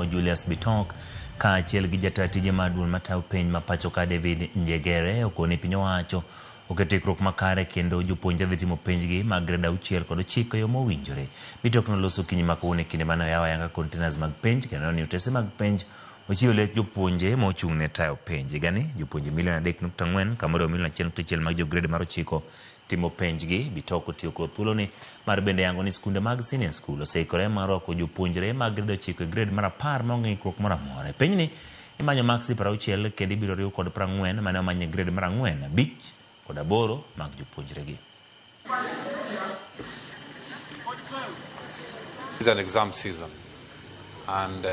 somo Julius Bitok kaachiel gi jata tije mar duol matayo penj ma pacho ka David Njegere okoni piny owacho oketo ikruok makare kendo jopuonjre dhi timo penjgi mag grade 6 kod 9 e yo mowinjore. Bitok noloso okinyi ma kawuono e kinde mane oyawo ayanga containers mag penj kendo ni otese mag penj ochiwo lech jopuonje mochung' ne tayo penj. Higani jopuonje milion 3.4 kamoriwo milion 1.1 mag jo grade mar 9 timo penjgi. Bitok otiyo kod thuoloni mar bende yango ni skunde mag senior school oseikore mar rwako jopuonjre mag grade 9 e grade mar 10 maonge ng'ikruok moro amora. E penjni imanyo maksi 60 kendo ibiro riw kod 40 mane omany e grade mar 4, 5 kod 8 mag jopuonjregi. It's an exam season, and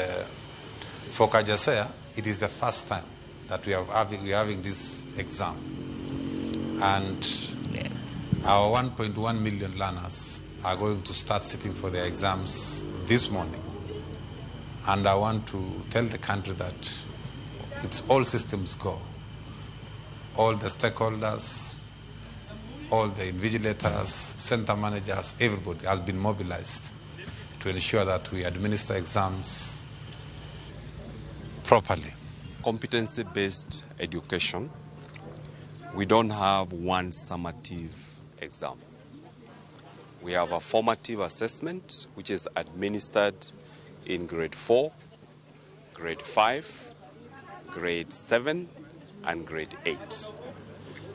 for KAJASEA, it is the first time that we are having this exam, and our 1.1 million learners are going to start sitting for their exams this morning. And I want to tell the country that it's all systems go. All the stakeholders, all the invigilators, center managers, everybody has been mobilized to ensure that we administer exams properly. Competency-based education, we don't have one summative exam. We have a formative assessment which is administered in grade 4, grade 5, grade 7, and grade 8.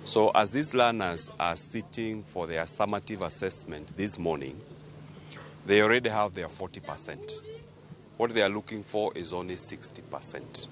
So as these learners are sitting for their summative assessment this morning, they already have their 40%. What they are looking for is only 60%.